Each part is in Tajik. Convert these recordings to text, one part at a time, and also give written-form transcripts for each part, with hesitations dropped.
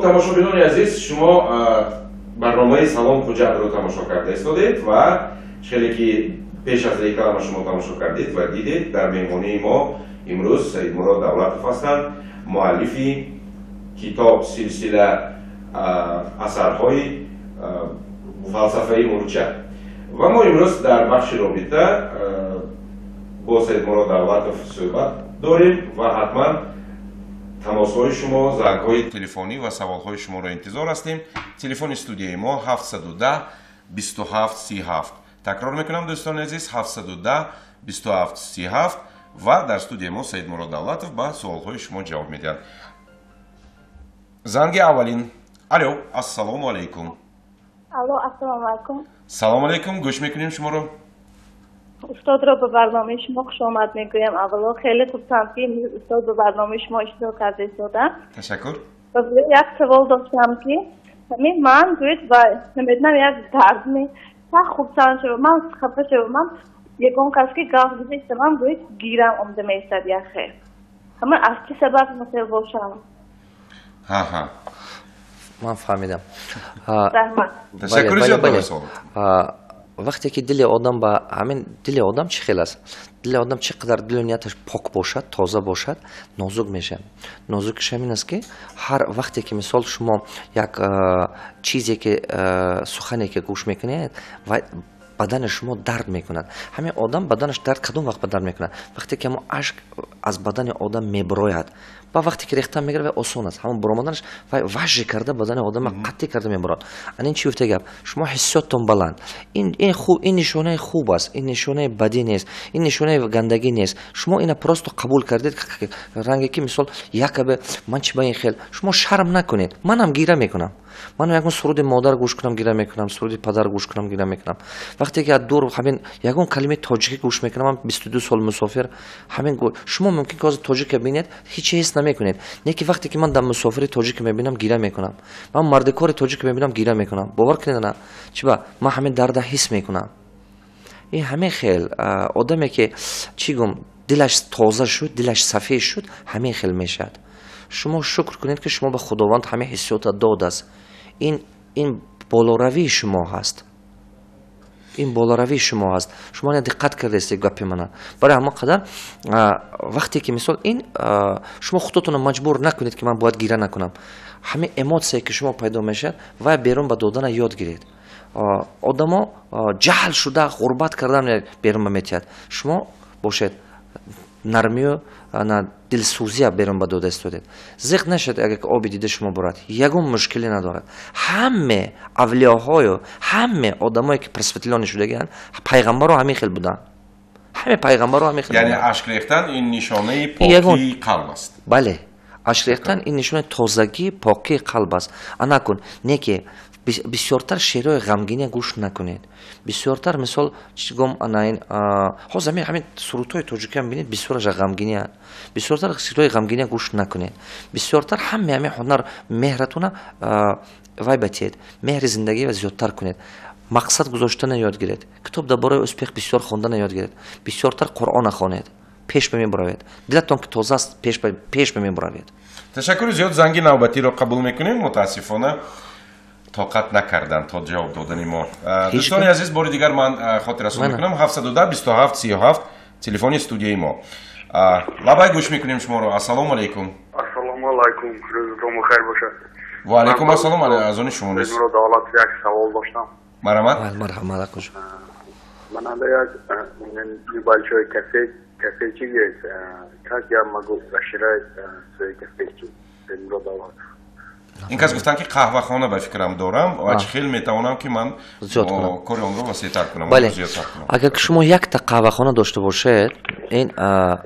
Тамошобинони азиз, шумо барномаи «Салом, Хуҷандро» тамошо карда истодед ва хеле ки пеш аз реклама шумо тамошо кардед ва дидед, дар меҳмонии мо имрӯз Саидмурод Давлатов ҳастанд, муаллифи китоб, силсила асарҳои «Фалсафаи мурча». Ва мо имрӯз дар бахши робита бо Саидмурод Давлатов суҳбат дорем ва ҳатман тамосҳои шумо, зангҳои телефонӣ ва саволҳои шуморо интизор ҳастем. Телефони студияи мо 710 27 37. Такрор мекунам, дӯстони азиз, 710 27 37. Ва дар студияи мо Саидмурод Давлатов ба суолҳои шумо ҷавоб медиҳад. Занги аввалин. Алло, ассалому алайкум. Алло, ассалому алайкум. Салому алайкум, гӯш мекунем шуморо. Устодро ба барномаи шумо хушомад мегӯям. Аввало, хеле хурсанд, ки имрӯз устод ба барномаи шумо иштирок карда истодам. Ташаккур. Як савол доштам, ки ҳамин ман, гӯед, ва намедонам, як дардми сахт хурсанд шавам, ман хафа шавам, ягон кас ки гап зада, гӯед, гирам омда меистад яхе. Ҳама аз чӣ сабаб мисел бошам? Ҳа. Ман фаҳмидам. Раҳмат. Ташаккури зиёд барои савол. Вақте ки дили одам ба ҳамин, дили одам чӣ хел аст? Дили одам чӣ қадар дилу нияташ пок бошад, тоза бошад, нозук мешавад. Нозукиш ҳамин аст, ки ҳар вақте ки, мисол, шумо як чизе ки, сухане ки гӯш мекунед, ва бадани шумо дард мекунад. Ҳамин одам баданаш дард кадом вақт ба дард мекунад? Вақте ки ҳамон ашк аз бадани одам мебирояд. Ба вақте ки рехтан мегирад, вай осон аст. Ҳамон буромаданаш вай важи карда, бадани одама қатъӣ карда мебурад. Ана ин чӣ гуфта гап? Шумо ҳиссиёттон баланд. Ин хуб, ин нишонаи хуб аст, ин нишонаи бадӣ нест, ин нишонаи гандагӣ нест. Шумо ина просто қабул кардед, ранге ки, мисол, якабе ман чи ба ин хел. Шумо шарм накунед. Манам гира мекунам. Манам ягон суруди модар гӯш кунам, гира мекунам, суруди падар гӯш кунам, гира мекунам. Вақте ки аз дур ҳамин ягон калимаи тоҷикӣ гӯш мекунам, ман 22 сол мусофир, ҳамин шумо мумкин ки ҳозир тоҷика бинед, ҳеч ҳис намекунед. Не ки вақте ки ман дар мусофири тоҷика мебинам, гира мекунам. Ман мардикори тоҷика мебинам, гира мекунам. Бовар кунед, на? Чиба? Ман ҳамин дарда ҳис мекунам. Ин ҳамин хел одаме ки, чӣ гум, дилаш тоза шуд, дилаш сафед шуд, ҳамин хел мешавад. Шумо шукр кунед, ки шумо ба Худованд ҳамин ҳиссиёта додааст. Ин болоравии шумо ҳаст, ин болоравии шумо ҳаст. Шумо ина диққат кардаистед, гапи мана. Барои ҳамон қадар вақте ки, мисол, ин шумо худотонро маҷбур накунед, ки ман бояд гира накунам. Ҳамин эмоция ки шумо пайдо мешавад, вай берун ба додана ёд гиред. Одамо ҷаҳл шуда, ғурбат кардан берун ба метиҳад. Шумо бошед, нармию дилсӯзия берун ба дода истодед. Зиқ нашад, агар оби дида шумо бурад, ягон мушкиле надорад. Ҳаме авлиёҳою ҳаме одамое ки просветлённый шудагианд, пайғамбаро ҳамин хел буданд, ҳаме пайғамбаро ҳамин хел. Яъне ашк рехтан ин нишонаи покии қалб аст? Бале, ашк рехтан ин нишонаи тозагии, покии қалб аст. Анакун не ки бисёртар шеърҳои ғамгиния гӯш накунед. Бисёртар, мисол, чӣ гум, ана ин ҳозир ҳамин сурудҳои тоҷикиам бинед, бисёраша ғамгиния. Бисёртар сурудҳои ғамгиния гӯш накунед. Бисёртар ҳаме ҳамин ҳунар, меҳратуна вай батиед, меҳри зиндагиро зиёдтар кунед. Мақсад гузоштана ёд гиред. Китоб дар бораи успех бисёр хондана ёд гиред. Бисёртар Қуръона хонед, пеш ба мебаравед. Дилатон ки тоза аст, пеш ба мебаравед. Ташаккури зиёд. Занги навбатиро қабул мекунем. Мутаассифона, тоқат накарданд то ҷавоб додани мо. Дӯстони азиз, бори дигар ман хотиррасон мекунам: 710 27 37 телефони студияи мо. Лабай, гӯш мекунем шуморо. Ассалому алайкум. Ассалому алайкум, рӯзатон бахайр бошад. Ва алайкум ассалом, аз они шумо нест. Давлат, як савол доштам. Марҳамат. Марҳамат. Ман як небольшой кафечик есть. Как я могу расширять свой кафечик, Давлат? Ин кас гуфтанд, ки қаҳвахона, ба фикрам, дорам ва чӣ хел метавонам, ки ман кори онро васеътар кунам? Бале, агар ки шумо якта қаҳвахона дошта бошед, ин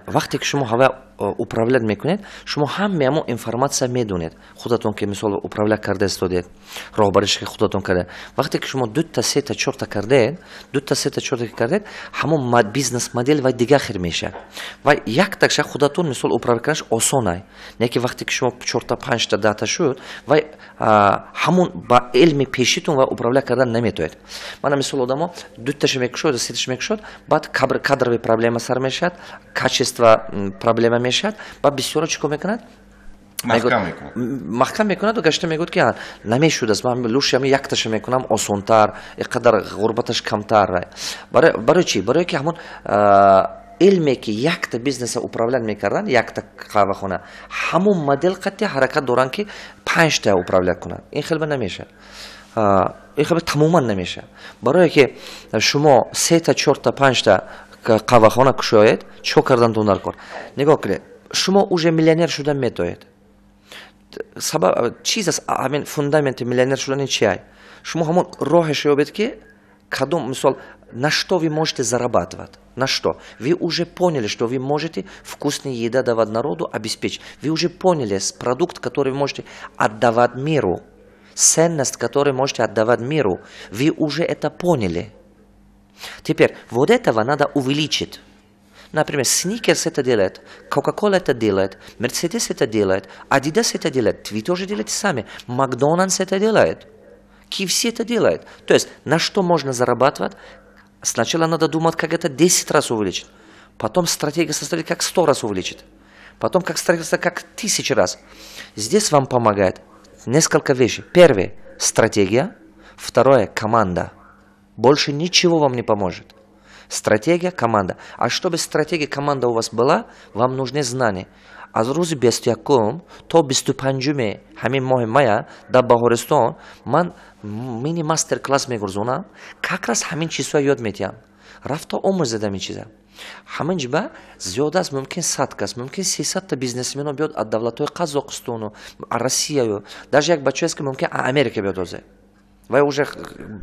вақте ки шумо ҳава управлять мекунед, шумо ҳаме ҳамон информация медонед худатон, ки, мисол, управлять карда истодед, роҳбариш ки худатон кардед. Вақте ки шумо дута, сета, чорта кардед, дута, сета, чорта кардед, ҳамон бизнес модель вай дигар хел мешавад. Ва якташа худатон, мисол, управлять карданаш осонай. Не ки вақте ки шумо чорта, панҷта, 10-та шуд, вай ҳамон ба илми пешитон вай управлять кардан наметояд. Мана, мисол, одамо дуташа мекушод, сеташа мекушод, баъд кадровый проблема сар мешавад, качество проблема мешавад. Баъд бисёро чӣ кор мекунад? Маҳкам мекунаду гашта мегӯяд, ки намешудааст, ман лучше ҳами якташа мекунам, осонтар, иқадар ғурбаташ камтар. Барои чӣ? Барое ки ҳамон илме, ки якта бизнеса управлять мекарданд, якта қаҳвахона, ҳамон модел қатъи ҳаракат доранд, ки панҷта управлять кунанд. Ин хелба намешавад, ин хелба тамоман намешавад. Барое ки шумо сета, чорта, панҷта қаҳвахона кушоед, чӣ кардан дар кор? Нигоҳ кунед, шумо уже миллионер шуда метоед. Сабаб чиз аст, ҳамин фундаменти миллионер шудани чи? Шумо ҳамон роҳеше ёбед, ки кадом, мисол, на что вы можете зарабатывать, на что вы уже поняли, что вы можете вкусные еда давать народу, обеспечить. Вы уже поняли продукт, который вы можете отдавать миру, ценность, которую можете отдавать миру. Вы уже это поняли. Теперь вот этого надо увеличить. Например, Сникерс это делает, Кока-Кола это делает, Мерседес это делает, Адидас это делает, вы тоже делаете сами, Макдональдс это делает, KFC это делает. То есть на что можно зарабатывать? Сначала надо думать, как это 10 раз увеличить. Потом стратегия составить, как 100 раз увеличить. Потом как стратегия, как 1000 раз. Здесь вам помогает несколько вещей. Первое – стратегия. Второе – команда. Больше ничего вам не поможет. Стратегия, команда. А чтобы стратегия, команда у вас была, вам нужны знания. Аз рӯзи 21-ум то 25-уми ҳамин моҳи мая дар Баҳористон ман мини мастер класс мегузаронам, как раз ҳамин чизҳоя ёд медиҳам. Рафта омӯзед ҳамин чиза. Ҳамин ҷиба зиёда аз мумкин 100 кас, мумкин 300-та бизнесмено биёд аз давлатҳои Қазоқистону, Россияю, даже як бачаест, ки мумкин Америка биёд озе. Вай уже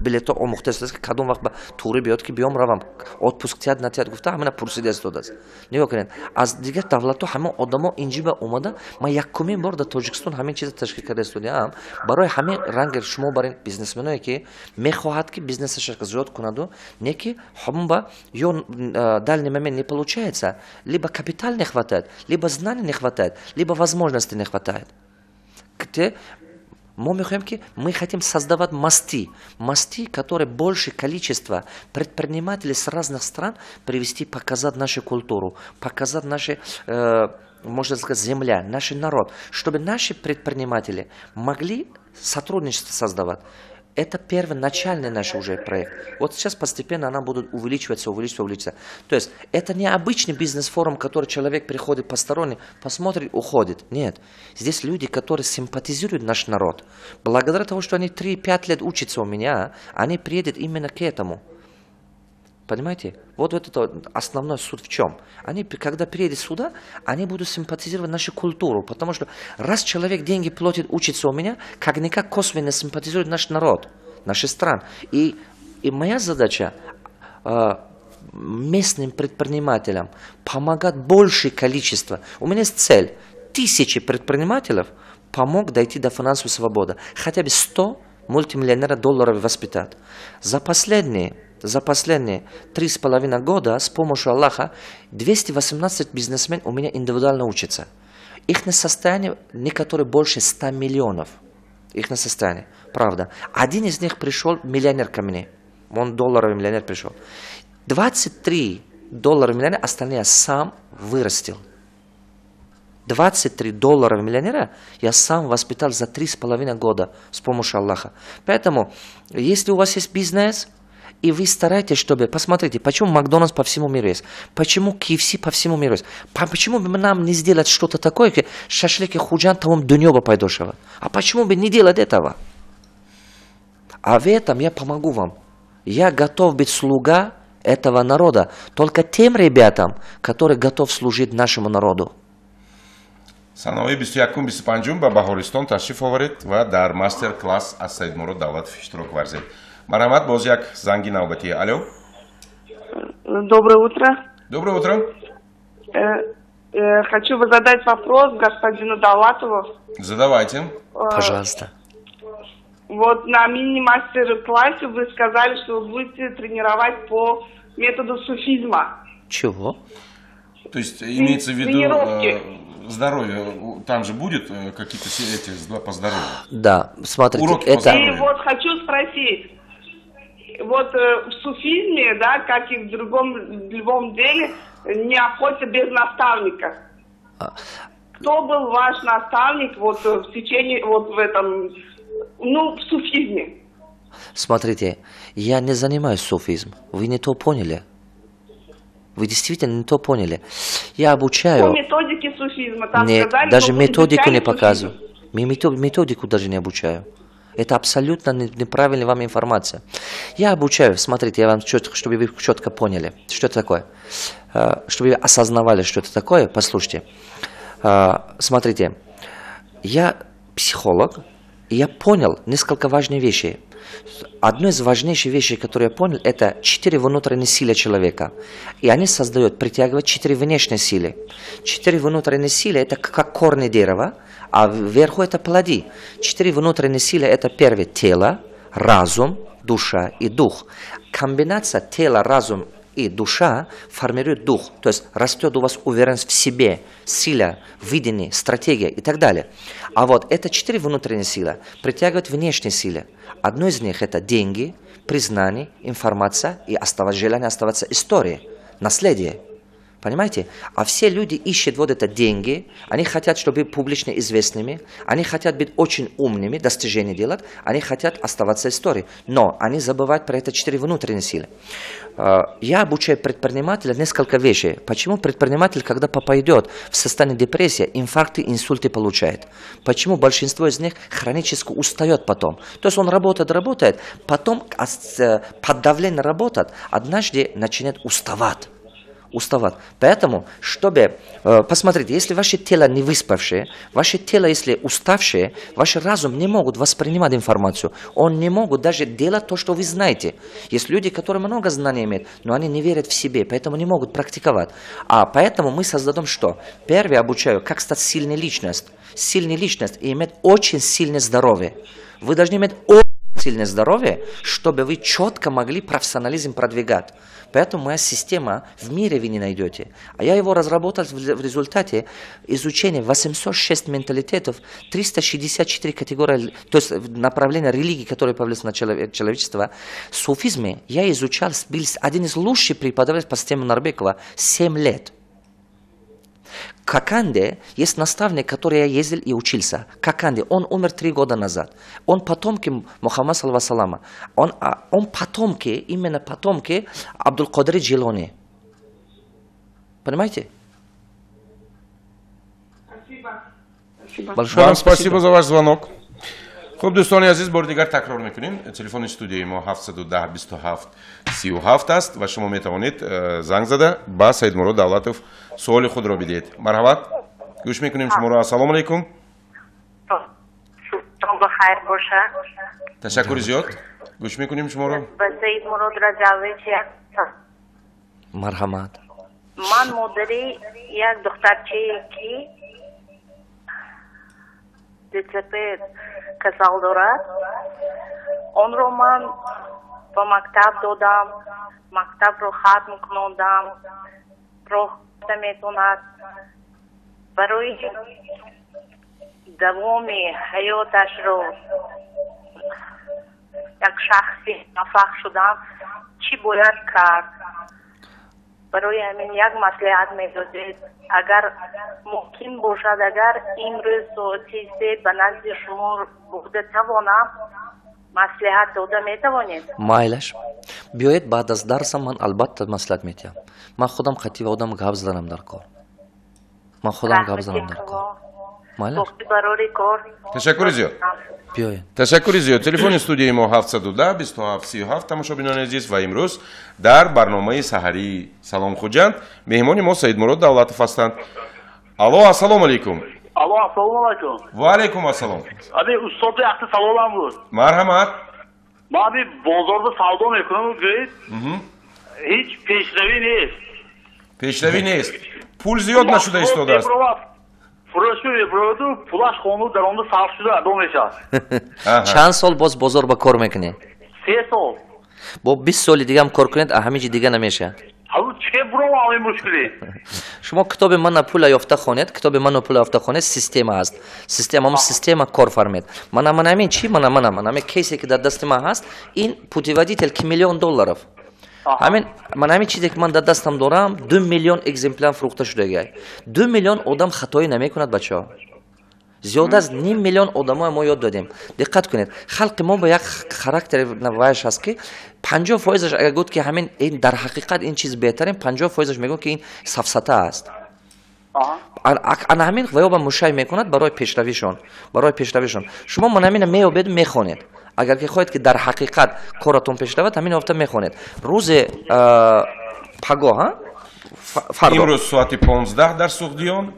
билето омӯхта истодааст, ки кадом вақт ба тури биёд, ки биём, равам, отпуск тиҳад, натиҳад, гуфта, ҳамина пурсида истодааст. Нигоҳ кунед, аз дигар давлатҳо ҳамин одамо инҷиба омада. Ман якумин бор дар Тоҷикистон ҳамин чиза ташкил карда истодиам барои ҳамин ранги шумо, барин бизнесменое, ки мехоҳад, ки бизнесаша зиёд кунаду, не ки ҳамон ба ё дальний момент не получается: либо капитал не хватает, либо знаний не хватает, либо возможности не хватает. Мо мехоҳем, ки мы хотим создавать мосты, мосты, которые больше количество предпринимателей с разных стран привести, показать нашу культуру, показать наши, можно сказать, земля, наш народ, чтобы наши предприниматели могли сотрудничество создавать. Это первоначальный наш уже проект. Вот сейчас постепенно она будет увеличиваться, увеличиваться, увеличиваться. То есть это не обычный бизнес-форум, который человек приходит посторонний, посмотрит, уходит. Нет. Здесь люди, которые симпатизируют наш народ. Благодаря тому, что они 3-5 лет учатся у меня, они приедут именно к этому. Понимаете? Вот это основной суть в чем. Они, когда приедут сюда, они будут симпатизировать нашу культуру. Потому что раз человек деньги платит, учится у меня, как-никак косвенно симпатизирует наш народ, наши страны. И моя задача местным предпринимателям помогать большее количество. У меня есть цель. Тысячи предпринимателей помог дойти до финансовой свободы. Хотя бы 100 мультимиллионеров долларов воспитать. За последние 3,5 года с помощью Аллаха 218 бизнесмен у меня индивидуально учатся. Их состояние некоторые больше 100 миллионов. Их состояние. Правда. Один из них пришел миллионер ко мне. Он долларовый миллионер пришел. 23 доллара миллионера, остальные я сам вырастил. 23 доллара миллионера я сам воспитал за 3,5 года с помощью Аллаха. Поэтому, если у вас есть бизнес, и вы стараетесь, чтобы. Посмотрите, почему Макдональдс по всему миру есть, почему KFC по всему миру есть, почему бы нам не сделать что-то такое, ки шашлики Худжанд тамом дунё ба пайдо шавад? А почему бы не делать этого? А в этом я помогу вам. Я готов быть слуга этого народа только тем ребятам, которые готов служить нашему народу. Санаҳои 21, 25 ба Баҳористон ташриф оваред ва дар мастер класс аз Саидмурод Давлатов иштирок варзед. Марҳамат, боз як занги навбатӣ. Алло. Доброе утро. Доброе утро. Хочу задать вопрос господину Давлатову. Задавайте. Пожалуйста. Вот на мини-мастер-классе вы сказали, что вы будете тренировать по методу суфизма. Чего? То есть имеется в виду Тренировки. Здоровье. Там же будет какие-то эти по здоровью. Да, смотрите, Уроки по это. здоровью. И вот хочу спросить, вот в суфизме, да, как и в другом, в любом деле, не обходится без наставника. Кто был ваш наставник вот в течение, вот в этом, ну, в суфизме? Смотрите, я не занимаюсь суфизмом. Вы не то поняли. Вы действительно не то поняли. Я обучаю... По методике суфизма. Там нет, сказали, даже методику не показываю. Суфизм. Методику даже не обучаю. Это абсолютно неправильная вам информация. Я обучаю, смотрите, я вам четко, чтобы вы четко поняли, что это такое. Чтобы вы осознавали, что это такое, послушайте. Смотрите, я психолог, и я понял несколько важных вещей. Одно из важнейших вещей, которые я понял, это четыре внутренние силы человека. И они создают, притягивают четыре внешние силы. Четыре внутренние силы – это как корни дерева, а вверху это плоды. Четыре внутренние силы – это первое – тело, разум, душа и дух. Комбинация тела, разум и душа формирует дух. То есть растет у вас уверенность в себе, сила, видение, стратегия и так далее. А вот это четыре внутренние силы притягивают внешние силы. Одно из них это деньги, признание, информация и желание оставаться историей, наследие. Понимаете? А все люди ищут вот это деньги, они хотят, чтобы быть публично известными, они хотят быть очень умными, достижения делать, они хотят оставаться историей. Но они забывают про это четыре внутренние силы. Я обучаю предпринимателя несколько вещей. Почему предприниматель, когда попадет в состояние депрессии, инфаркты, инсульты получает? Почему большинство из них хронически устает потом? То есть он работает, работает, потом под давлением работает, однажды начинает уставать. Уставать. Поэтому, чтобы, посмотрите, если ваше тело не выспавшее, ваше тело, если уставшее, ваш разум не могут воспринимать информацию, он не могут даже делать то, что вы знаете. Есть люди, которые много знаний имеют, но они не верят в себе, поэтому не могут практиковать. А поэтому мы создаем что? Первое, обучаю, как стать сильной личностью. Сильной личность и иметь очень сильное здоровье. Вы должны иметь очень сильное здоровье, чтобы вы четко могли профессионализм продвигать. Поэтому моя система в мире вы не найдете. А я его разработал в результате изучения 806 менталитетов, 364 категории, то есть направления религии, которые появились на человечество. Суфизме я изучал, был один из лучших преподавателей по системе Нарбекова 7 лет. В Коканде есть наставник, который я ездил и учился. Коканде, он умер 3 года назад. Он потомки Мухаммада саллаллаху. Он потомки, именно потомки Абдул-Кадри Джилони. Понимаете? Спасибо. Спасибо. Большое вам спасибо за ваш звонок. Хуб, дӯстони азиз, бори дигар такрор мекунем, телефони студияи мо 710 27 37 аст ва шумо метавонед занг зада ба Саидмурод Давлатов суоли худро бидиҳед. Марҳамат, гӯш мекунем шуморо. Ассалому алайкум. Бахайр боша. Ташаккури зиёд, гӯш мекунем шуморо. Ба Саидмурод Раҷабович як Марҳамат. Ман модари як духтарчае, ки ДЦП касал дорад. Онро ман ба мактаб додам, мактабро хатм кунондам, роҳ метонад. Барои давоми ҳаёташро як шахси муваффақ шудан чӣ бояд кард? Барои ҳамин як маслиҳат медодед, агар мумкин бошад. Агар имрӯз соати 3 ба назди шумо бурда тавонам, маслиҳат дода метавонед? Майлаш, биёед баъд аз дарсам, ман албатта маслиҳат метиҳам. Ман худам хатиба одам гап заданам дар кор, ман худам гап занам дар кор. Майлаш. Барори кор. Ташаккури зиёд. Биёед. Ташаккури зиёд. Телефони студияи мо 710 27 37. Тамошобинони азиз, ва имрӯз дар барномаи саҳарии «Салом Хуҷанд» меҳмони мо Саидмурод Давлатов ҳастанд. Алло, ассалому алайкум. Алло, ассалому алайкум. Ва алайкум ассалом. Аби устоди, якта саволам буд. Марҳамат. Ман аби бозорда савдо мекунам, гӯед, ҳеҷ пешравӣ нест. Пешравӣ нест, пул зиёд нашуда истодааст. Фурӯшу мебуроду, пулаш хону даромада сарф шуда адо мешавад. Чанд сол боз бозор ба кор мекунед? 3 сол. Бо 20 соли дигам кор кунед, ҳамин ҷи дига намешавад. Чӣ буром ин мушкилӣ? Шумо китоби мана пула ёфта хонед, китоби мана пула ёфта хонед. Система ҳаст, система, ҳамон система кор фармед. Мана, мана ҳамин чи, мана, мана, мана ҳамин кейсе, ки дар дасти ман ҳаст, ин путеводитель к миллион долларов. Ҳамин ман ҳамин чизе ки ман дар дастам дорам, 2 миллион экземпляр фурӯхта шудагиай. 2 миллион одам хатоӣ намекунад, бачаҳо. Зиёда аз ним миллион одамоя мо ёд додем. Диққат кунед, халқи мо ба як характери вайш ҳаст, ки 50%-аш агар гуфт, ки ҳамин ин дар ҳақиқат ин чиз беҳтарин, 50%-аш мегӯяд, ки ин сафсата аст. Ана ҳамин ваё ба мушай мекунад барои пешравишон. Шумо ман ҳамина меёбеду мехонед. Агар ки хоҳед, ки дар ҳақиқат коратон пеш равад, ҳамин ёфта мехонед. Рӯзе пагоҳ, фардо. Имрӯз соати 15 дар Суғдиён.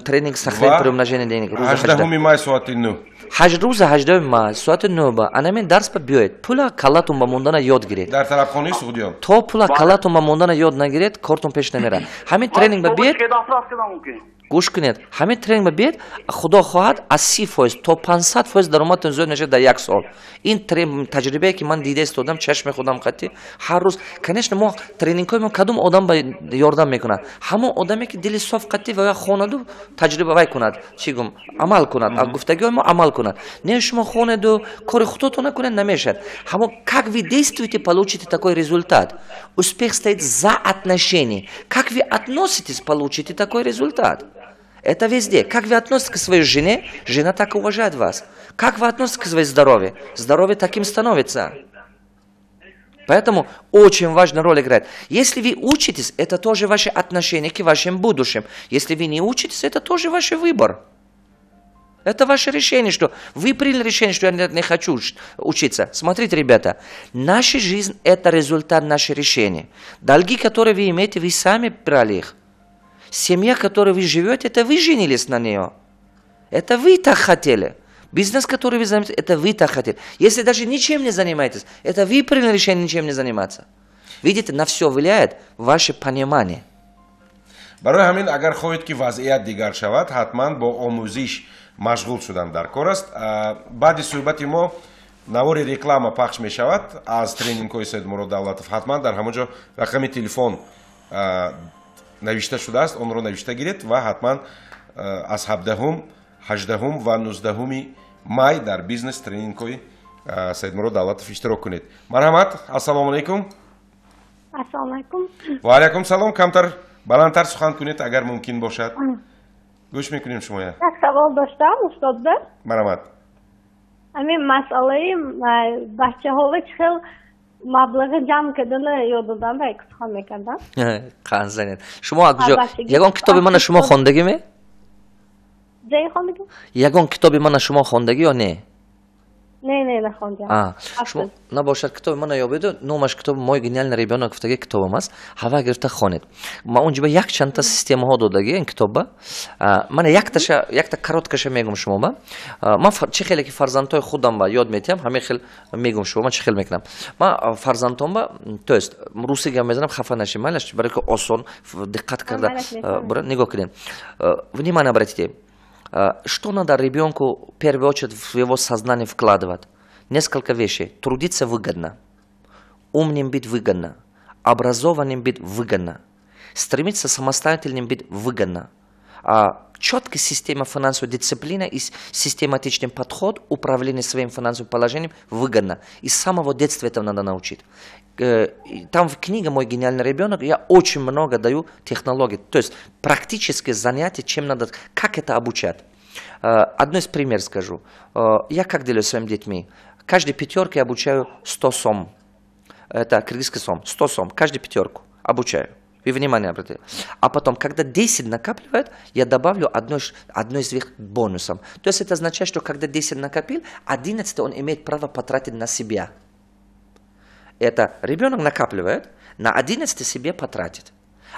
Тренинг «Сохранение, приумножение денег». 18-уми май соати 9. Рӯзи 18-уми май соати 9 ба анамин дарс ба биёед. Пула каллатон ба мондана ёд гиред. Дар тарабхонаи Суғдиён. То пула каллатон ба мондана ёд нагиред, кортон пеш намерад. Ҳамин тренинг ба биёед, гӯш кунед, ҳамин тренинг ба биёед. Худо хоҳад, аз 30% то 500% даромадтон зиёд мешавад дар як сол. Ин таҷрибае, ки ман дида истодам, чашми худам қатӣ ҳар рӯз. Конечно, мо тренингҳои мо кадом одам ба ёрдам мекунад? Ҳамон одаме, ки дили соф қатӣ ва хонаду таҷриба вай кунад, чӣ гум, амал кунад, гуфтагиҳои мо амал кунад. Не, шумо хонеду кори худотон накунед, намешавад. Ҳамон как вы действуете, получите такой результат. Успех стоит за отношение. Как вы относитесь, получите такой результат. Это везде. Как вы относитесь к своей жене, жена так уважает вас. Как вы относитесь к своему здоровью, здоровье таким становится. Поэтому очень важную роль играет. Если вы учитесь, это тоже ваше отношение к вашим будущим. Если вы не учитесь, это тоже ваш выбор. Это ваше решение, что вы приняли решение, что я не хочу учиться. Смотрите, ребята, наша жизнь – это результат нашего решения. Долги, которые вы имеете, вы сами брали их. Семья, в которой вы живете, это вы женились на нее. Это вы так хотели. Бизнес, который вы занимаетесь, это вы так хотели. Если даже ничем не занимаетесь, это вы приняли решение ничем не заниматься. Видите, на все влияет ваше понимание. Барои ҳамин, агар хоҳед, ки вазъият дигар шавад, ҳатман бо омӯзиш машғул шудан дар кор аст. Баъди суҳбати мо навори реклама пахш мешавад аз тренингҳои Саидмурод Давлатов. Ҳатман дар ҳамон ҷо рақами телефон навишта шудааст, онро навишта гиред ва ҳатман аз 17-ум, 18-ум ва 19-уми май дар бизнес тренингҳои Саидмурод Давлатов иштирок кунед. Марҳамат, ассалому алайкум. Ассалому алайкум. Ва алайкум салом. Камтар баландтар сухан кунед, агар мумкин бошад. Гӯш мекунем шумоя. Як савол доштам, устодда. Марҳамат. Ҳамин масъалаи бачаҳо чӣ хел маблағи ҷамъ кардана ёд додам ва сухан мекардам. Қанд занед. Шумо аз куҷо? Ягон китоби мана шумо хондагӣ ме? Ҷаи хондагӣ? Ягон китоби мана шумо хондагӣ ё не? Не, нахондам. Шумо набошад, китоби мана ёбеду, номаш китоби «Мой гениальный ребенок» гуфтаги китобам аст. Ҳава гирифта хонед. Ма онҷо ба якчандта системаҳо додаги ин китобба. Мана якташа, якта короткаша мегум шумо ба. Ман чӣ хеле ки фарзандҳои худам ба ёд метиҳам, ҳамин хел мегум шумо. Ман чӣ хел мекунам? Ман фарзандҳом ба, то есть русӣ гап мезанам, хафа нашед, майлаш, барои ки осон диққат карда нигоҳ кунед. Внимание обратите. Что надо ребенку в первую очередь в его сознание вкладывать? Несколько вещей. Трудиться выгодно. Умным быть выгодно. Образованным быть выгодно. Стремиться самостоятельным быть выгодно. Четкая система финансовой дисциплины и систематичный подход управления своим финансовым положением выгодно. И с самого детства этого надо научить. Там в книге «Мой гениальный ребенок» я очень много даю технологий. То есть практические занятия, чем надо, как это обучать. Одно из примеров скажу. Я как делаю своими детьми? Каждой пятерке обучаю 100 сом. Это кыргызский сом. 100 сом. Каждую пятерку обучаю. Вы внимание обратите. А потом, когда 10 накапливает, я добавлю одно из их бонусом. То есть это означает, что когда 10 накопил, 11 он имеет право потратить на себя. Это ребенок накапливает, на 11 себе потратит.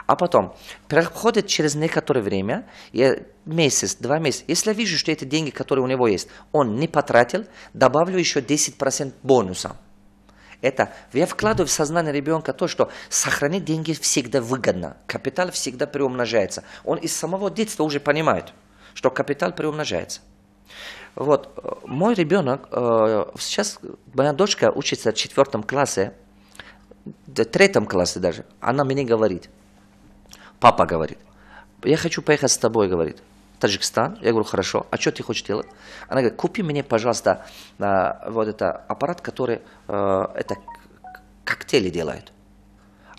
А потом, проходит через некоторое время, я, месяц, 2 месяца, если я вижу, что эти деньги, которые у него есть, он не потратил, добавлю еще 10% бонуса. Это я вкладываю в сознание ребенка то, что сохранить деньги всегда выгодно. Капитал всегда приумножается. Он из самого детства уже понимает, что капитал приумножается. Вот, мой ребенок, сейчас моя дочка учится в четвертом классе, третьем классе даже, она мне говорит: «Папа, — говорит, — я хочу поехать с тобой, — говорит, — в Таджикистан». Я говорю: «Хорошо, а что ты хочешь делать?» Она говорит: «Купи мне, пожалуйста, вот это аппарат, который, это Коктейли делает.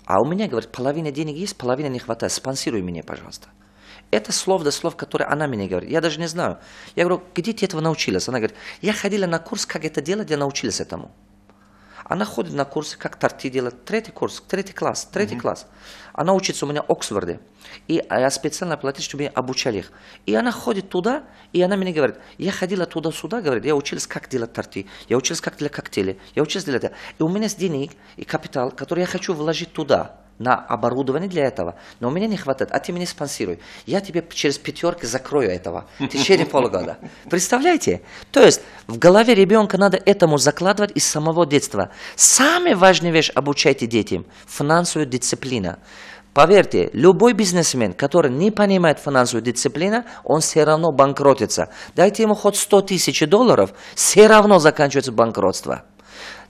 А у меня, говорит, половина денег есть, половина не хватает. Спонсируй меня, пожалуйста. Это слов до слов, которые она мне говорит. Я даже не знаю. Я говорю, где ты этого научилась? Она говорит, я ходила на курс, как это делать, я научилась этому. Она ходит на курсы, как торты делать. Третий курс, третий класс, третий класс. Она учится у меня в Оксфорде. И я специально платил, чтобы я обучали их. И она ходит туда, и она мне говорит, я ходила туда-сюда, говорит, я училась, как делать торты, я училась, как делать коктейли, я училась делать это. И у меня есть денег и капитал, который я хочу вложить туда, на оборудование для этого, но у меня не хватает, а ты меня спонсируй. Я тебе через пятерки закрою этого в течение полгода. Представляете? То есть в голове ребенка надо этому закладывать из самого детства. Самая важная вещь — обучайте детям финансовую дисциплину. Поверьте, любой бизнесмен, который не понимает финансовую дисциплину, он все равно банкротится. Дайте ему хоть 100 тысяч долларов, все равно заканчивается банкротство.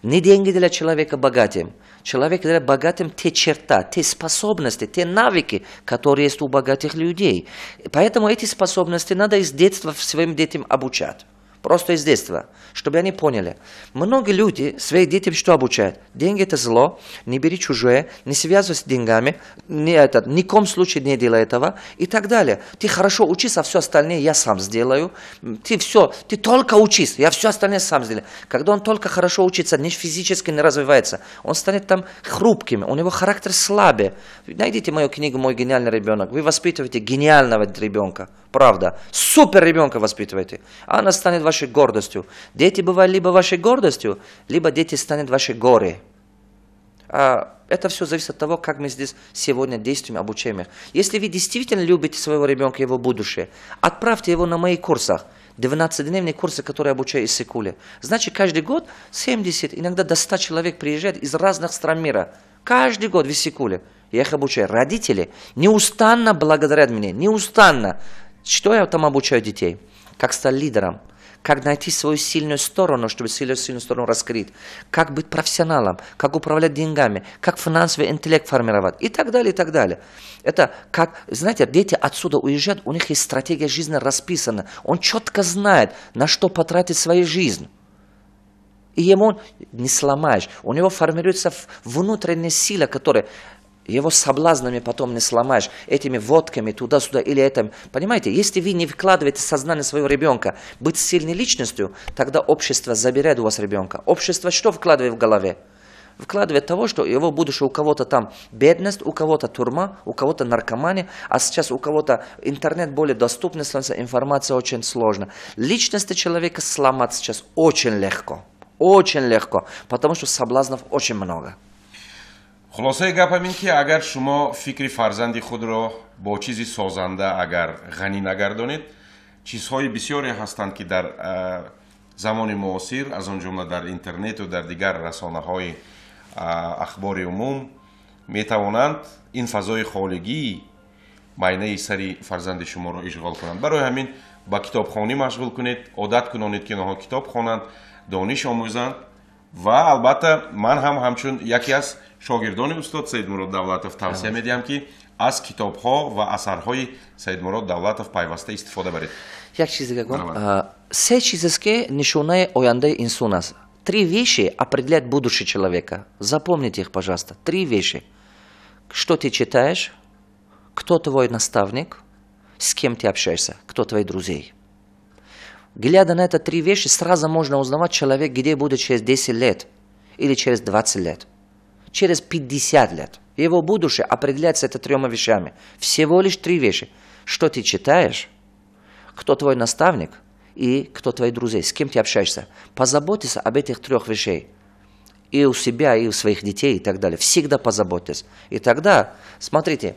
Не деньги для человека богатым. Человек для богатым те черта, те способности, те навыки, которые есть у богатых людей. Поэтому эти способности надо из детства своим детям обучать. Просто из детства, чтобы они поняли. Многие люди своих детям что обучают? Деньги – это зло, не бери чужое, не связывайся с деньгами, не это, ни в коем случае не делай этого и так далее. Ты хорошо учись, а все остальное я сам сделаю. Ты все, ты только учись, я все остальное сам сделаю. Когда он только хорошо учится, не физически не развивается, он станет там хрупким, у него характер слабый. Найдите мою книгу «Мой гениальный ребенок». Вы воспитываете гениального ребенка. Правда. Супер ребенка воспитываете. Она станет вашей гордостью. Дети бывают либо вашей гордостью, либо дети станут вашей горе. А это все зависит от того, как мы здесь сегодня действуем, обучаем их. Если вы действительно любите своего ребенка, его будущее, отправьте его на мои курсы. 12-дневные курсы, которые я обучаю из Иссык-Куля. Значит, каждый год 70, иногда до 100 человек приезжает из разных стран мира. Каждый год в Иссык-Куле. Я их обучаю. Родители неустанно благодарят меня, неустанно. Что я там обучаю детей? Как стать лидером, как найти свою сильную сторону, чтобы сильную сторону раскрыть, как быть профессионалом, как управлять деньгами, как финансовый интеллект формировать и так далее, и так далее. Это как, знаете, дети отсюда уезжают, у них есть стратегия жизни расписана, он четко знает, на что потратить свою жизнь. И ему не сломаешь, у него формируется внутренняя сила, которая... Его соблазнами потом не сломаешь, этими водками туда-сюда или этим. Понимаете, если вы не вкладываете сознание своего ребенка быть сильной личностью, тогда общество заберет у вас ребенка. Общество что вкладывает в голове? Вкладывает того, что его будущее у кого-то там бедность, у кого-то тюрьма, у кого-то наркомания, а сейчас у кого-то интернет более доступный, становится, информация очень сложна. Личности человека сломать сейчас очень легко, потому что соблазнов очень много. Хулосаи гапам ин ки агар шумо фикри фарзанди худро бо чизи созанда агар ғанӣ нагардонед, чизҳои бисёре ҳастанд ки дар замони муосир, аз он ҷумла дар интернету дар дигар расонаҳои ахбори умум метавонанд ин фазои холигии майнаи сари фарзанди шуморо ишғол кунанд. Барои ҳамин ба китобхонӣ машғул кунед, одат кунонед ки онҳо китоб хонанд, дониш омӯзанд ва албатта ман ҳам ҳамчун яке аз шогирдони устод Саидмурод Давлатов тавсия медиҳам ки аз китобҳо ва асарҳои Саидмурод Давлатов пайваста истифода баред. Як чиз дига гӯям. Се чиз аст ки нишонаи ояндаи инсон аст. Три вещи определяют будущее человека. Запомните их, пожалуйста. Три вещи. Что ты читаешь, кто твой наставник, с кем ты общаешься, кто твои друзей. Глядя на это три вещи, сразу можно узнавать человек, где будет через 10 лет или через 20 лет, через 50 лет. Его будущее определяется это тремя вещами. Всего лишь три вещи. Что ты читаешь, кто твой наставник и кто твои друзья, с кем ты общаешься. Позаботься об этих трех вещей. И у себя, и у своих детей, и так далее. Всегда позаботьтесь. И тогда, смотрите,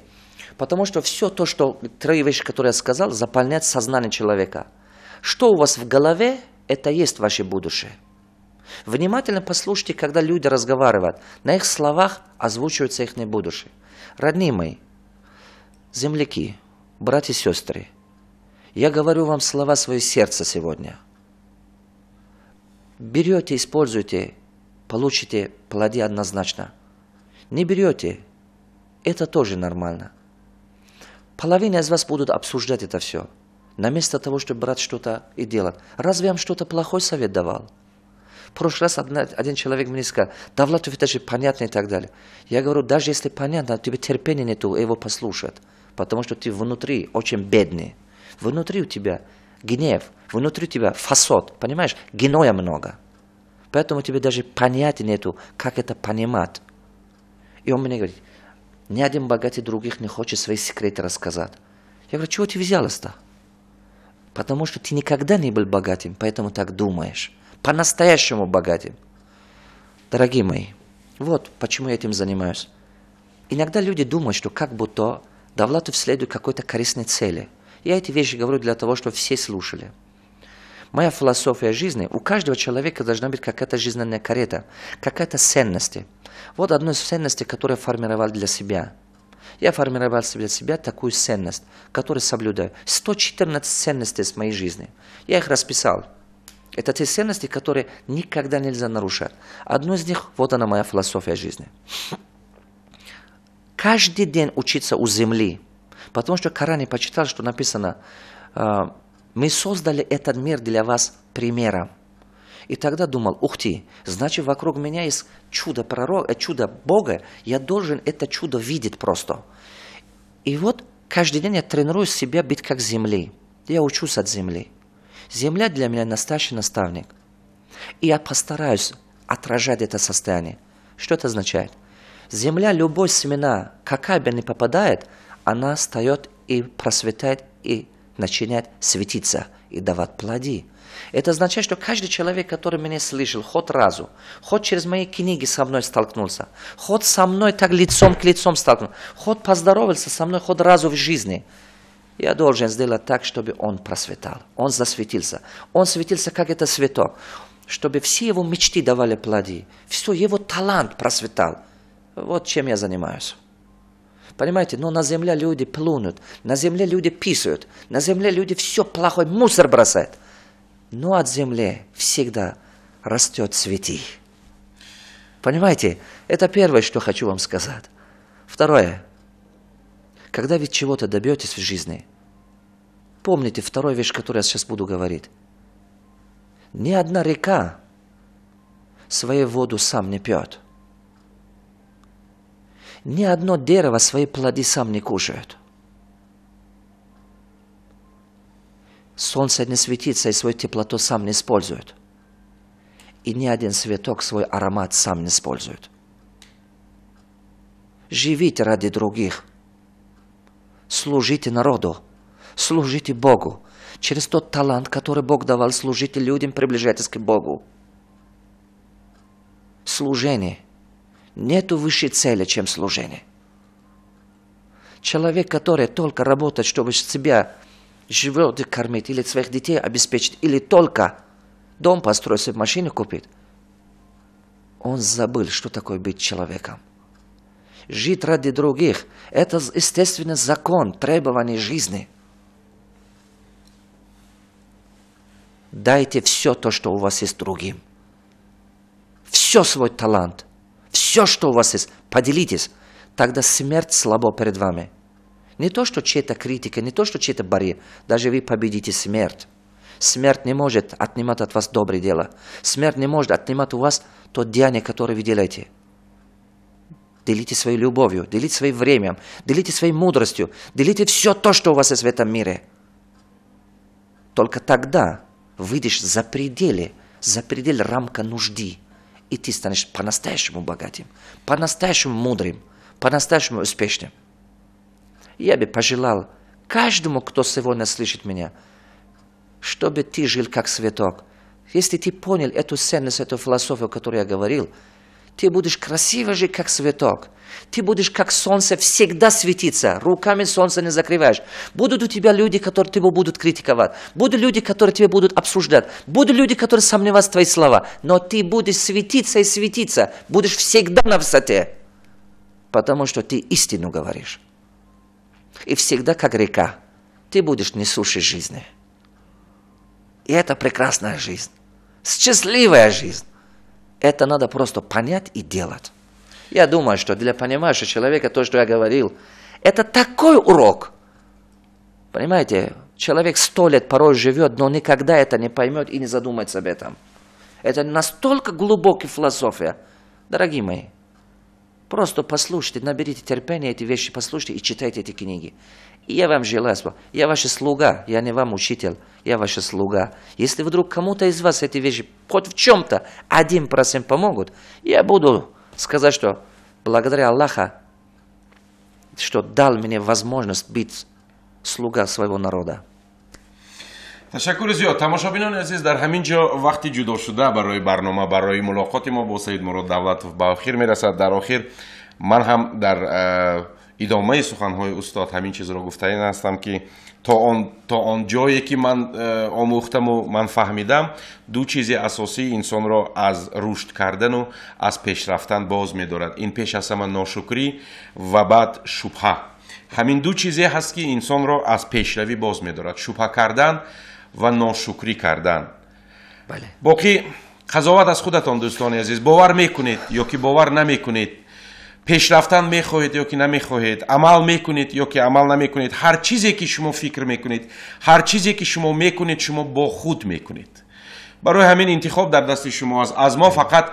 потому что все то, что три вещи, которые я сказал, заполняет сознание человека. Что у вас в голове, это есть ваше будущее. Внимательно послушайте, когда люди разговаривают. На их словах озвучивается их будущее. Родные мои, земляки, братья и сестры, я говорю вам слова своего сердца сегодня. Берете, используйте, получите плоды однозначно. Не берете, это тоже нормально. Половина из вас будут обсуждать это все. Наместо того, чтобы брать что-то и делать. Разве я вам что-то плохой совет давал? В прошлый раз один человек мне сказал: «Давлатов, это же понятно» и так далее. Я говорю: даже если понятно, тебе терпения нету его послушать, потому что ты внутри очень бедный. Внутри у тебя гнев, внутри у тебя фасад, понимаешь, гноя много. Поэтому тебе даже понятия нету, как это понимать. И он мне говорит: ни один богатый других не хочет свои секреты рассказать. Я говорю: чего ты взялась-то? Потому что ты никогда не был богатым, поэтому так думаешь. По-настоящему богатым. Дорогие мои, вот почему я этим занимаюсь. Иногда люди думают, что как будто Давлатов следует какой-то корыстной цели. Я эти вещи говорю для того, чтобы все слушали. Моя философия жизни: у каждого человека должна быть какая-то жизненная карета, какая-то ценность. Вот одна из ценностей, которую я формировал для себя. Я формировал для себя такую ценность, которую соблюдаю. 114 ценностей с моей жизни. Я их расписал. Это те ценности, которые никогда нельзя нарушать. Одну из них, вот она моя философия жизни. Каждый день учиться у земли. Потому что в Коране почитал, что написано: мы создали этот мир для вас примером. И тогда думал: ух ты, значит, вокруг меня есть чудо пророка, чудо Бога, я должен это чудо видеть просто. И вот каждый день я тренирую себя быть как земли. Я учусь от земли. Земля для меня настоящий наставник. И я постараюсь отражать это состояние. Что это означает? Земля, любой семена, какая бы ни попадает, она встает и процветает, и начинает светиться, и давать плоды. Это означает, что каждый человек, который меня слышал, хоть разу, хоть через мои книги со мной столкнулся, хоть со мной так лицом к лицом столкнулся, хоть поздоровался со мной хоть разу в жизни, я должен сделать так, чтобы он процветал, он засветился. Он светился, как это цветок, чтобы все его мечты давали плоды, все его талант процветал. Вот чем я занимаюсь. Понимаете, но на земле люди плюнут, на земле люди писают, на земле люди все плохой мусор бросают. Но от земли всегда растет цветы. Понимаете, это первое, что хочу вам сказать. Второе. Когда вы чего-то добьетесь в жизни, помните вторую вещь, которую я сейчас буду говорить. Ни одна река свою воду сам не пьет. Ни одно дерево свои плоды сам не кушает. Солнце не светится и свою теплоту сам не использует. И ни один цветок свой аромат сам не использует. Живите ради других. Служите народу. Служите Богу. Через тот талант, который Бог давал, служите людям, приближайтесь к Богу. Служение. Нету выше цели, чем служение. Человек, который только работает, чтобы себя живет и кормить, или своих детей обеспечить, или только дом построить, себе машину купить, он забыл, что такое быть человеком. Жить ради других – это, естественно, закон, требование жизни. Дайте все то, что у вас есть, другим. Все свой талант, все, что у вас есть, поделитесь. Тогда смерть слабо перед вами. Не то, что чья-то критика, не то, что чей-то барьер. Даже вы победите смерть. Смерть не может отнимать от вас доброе дело. Смерть не может отнимать у вас то деяние, которое вы делаете. Делите своей любовью, делите своим временем, делите своей мудростью, делите все то, что у вас есть в этом мире. Только тогда выйдешь за пределы рамка нужды, и ты станешь по-настоящему богатым, по-настоящему мудрым, по-настоящему успешным. Я бы пожелал каждому, кто сегодня слышит меня, чтобы ты жил как цветок. Если ты понял эту ценность, эту философию, о которой я говорил, ты будешь красиво жить, как цветок. Ты будешь, как солнце, всегда светиться. Руками солнце не закрываешь. Будут у тебя люди, которые тебя будут критиковать. Будут люди, которые тебя будут обсуждать. Будут люди, которые сомневаются в твои слова. Но ты будешь светиться и светиться. Будешь всегда на высоте. Потому что ты истину говоришь. И всегда, как река, ты будешь несущей жизни. И это прекрасная жизнь. Счастливая жизнь. Это надо просто понять и делать. Я думаю, что для понимающего человека то, что я говорил, это такой урок. Понимаете, человек 100 лет порой живет, но никогда это не поймет и не задумается об этом. Это настолько глубокая философия. Дорогие мои, просто послушайте, наберите терпение, эти вещи послушайте и читайте эти книги. И я вам желаю, я ваш слуга, я не вам учитель, я ваш слуга. Если вдруг кому-то из вас эти вещи хоть в чем-то 1% помогут, я буду сказать, что благодаря Аллаху, что дал мне возможность быть слуга своего народа. Ташаккури зиёд, тамошобинони азиз. Дар ҳамин ҷо вақти ҷудошуда барои барнома, барои мулоқоти мо бо Саидмурод Давлатов ба охир мерасад. Дар охир ман ҳам дар идомаи суханҳои устод ҳамин чизро гуфтанӣ ҳастам, ки то он ҷое ки ман омӯхтаму ман фаҳмидам, ду чизи асосии инсонро аз рушд кардану аз пешрафтан боз медорад. Ин пеш аз ҳама ношукрӣ ва баъд шубҳа. Ҳамин ду чизе ҳаст, ки инсонро аз пешравӣ боз медорад: шубҳа кардан ва ношукрӣ кардан. Боқӣ қазоват аз худатон, дӯстони азиз. Бовар мекунед ё ки бовар намекунед, пешрафтан мехоҳед ё ки намехоҳед, амал мекунед ё ки амал намекунед, ҳар чизе ки шумо фикр мекунед, ҳар чизе ки шумо мекунед, шумо бо худ мекунед. Барои ҳамин интихоб дар дасти шумо аст. Аз мо фақат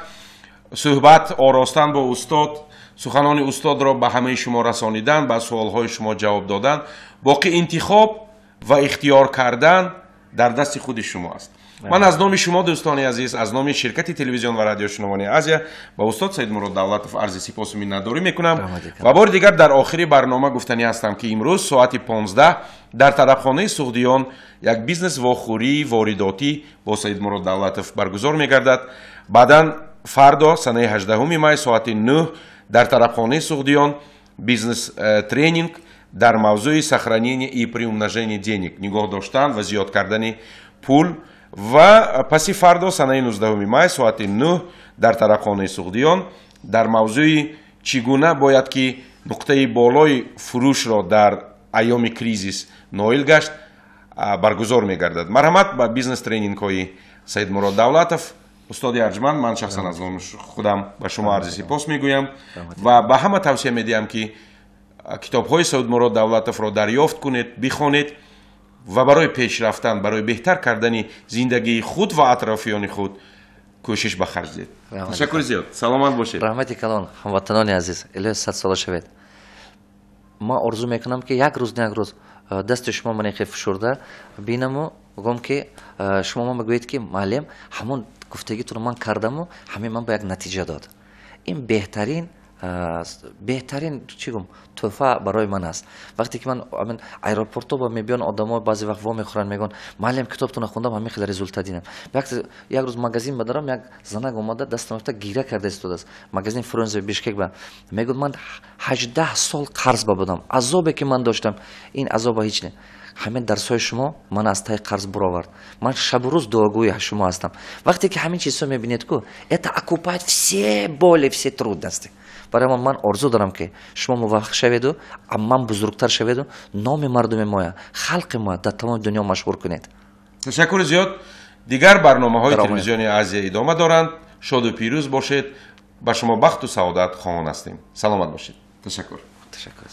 суҳбат оростан бо устод, суханони устодро ба ҳамаи шумо расонидан, ба суолҳои шумо ҷавоб додан. Боқӣ интихоб ва ихтиёр кардан дар дасти худи шумо аст. Ман аз номи шумо, дӯстони азиз, аз номи ширкати телевизион ва радиошунавонии Азия ба устод Саидмурод Давлатов арзи сипосу миннатдорӣ мекунам. Ва бори дигар дар охири барнома гуфтанӣ ҳастам, ки имрӯз соати 15 дар тарабхонаи Суғдиён як бизнес вохӯрии воридотӣ бо Саидмурод Давлатов баргузор мегардад. Баъдан фардо, санаи 18 май, соати 9 дар тарабхонаи Суғдиён бизнес тренинг дар мавзӯи сохранение и приумножение денег, нигоҳ доштан ва зиёд кардани пул. Ва паси фардо, санаи 19 май, соати 9 дар тарабхонаи Суғдиён дар мавзӯи чӣ гуна бояд ки нуқтаи болои фурӯшро дар айёми кризис ноил гашт баргузор мегардад. Марҳамат ба бизнес тренингҳои Саидмурод Давлатов. Устоди арҷманд, ман шахсан аз номи худам ба шумо арзи сипос мегӯям ва ба ҳама тавсия медиҳам, ки китобҳои Саидмурод Давлатовро дарёфт кунед, бихонед ва барои пешрафтан, барои беҳтар кардани зиндагии худ ва атрофиёни худ кӯшиш ба харҷ диҳед. Ташаккури зиёд, саломат бошед. Раҳмати калон, ҳамватанони азиз, илоҳи садсола шавед. Ман орзу мекунам, ки як рӯз, як рӯз дасти шумо ман хе фишурда бинаму гӯм, ки шумо ман бигӯед, ки муаллим, ҳамон гуфтагитонро ман кардаму ҳамин ман ба як натиҷа дод. Ин беҳтарин, беҳтарин, чӣ гум, тӯҳфа барои ман аст. Вақте ки ман аэропорто ба мебиён, одамо баъзе вақт во мехӯранд, мегӯянд: «Муаллим, китобтонро хондам, ҳамин хеле результат дидам». Як рӯз магазин бадарам, як занак омада, дастам афта, гира карда истодааст. Магазин Фрунзе, Бишкек ба. Мегӯяд: «Ман 18 сол қарз ба будам, азобе ки ман доштам, ин азоба ҳеҷ не, ҳамин дарсҳои шумо ман аз таи қарз буровард. Ман шабу рӯз дуогӯи шумо ҳастам». Вақте ки ҳамин чизҳо мебинед ку, это окупает все боли, все трудности. Барои ман орзу дорам, ки шумо муваффақ шаведу ман бузургтар шаведу номи мардуми моя, халқи моя дар тамоми дунё машҳур кунед. Ташаккури зиёд. Дигар барномаҳои телевизиони Азия идома доранд. Шоду пирӯз бошед. Ба шумо бахту саодат хоҳон ҳастем. Саломат бошед. Ташаккур. Ташаккур.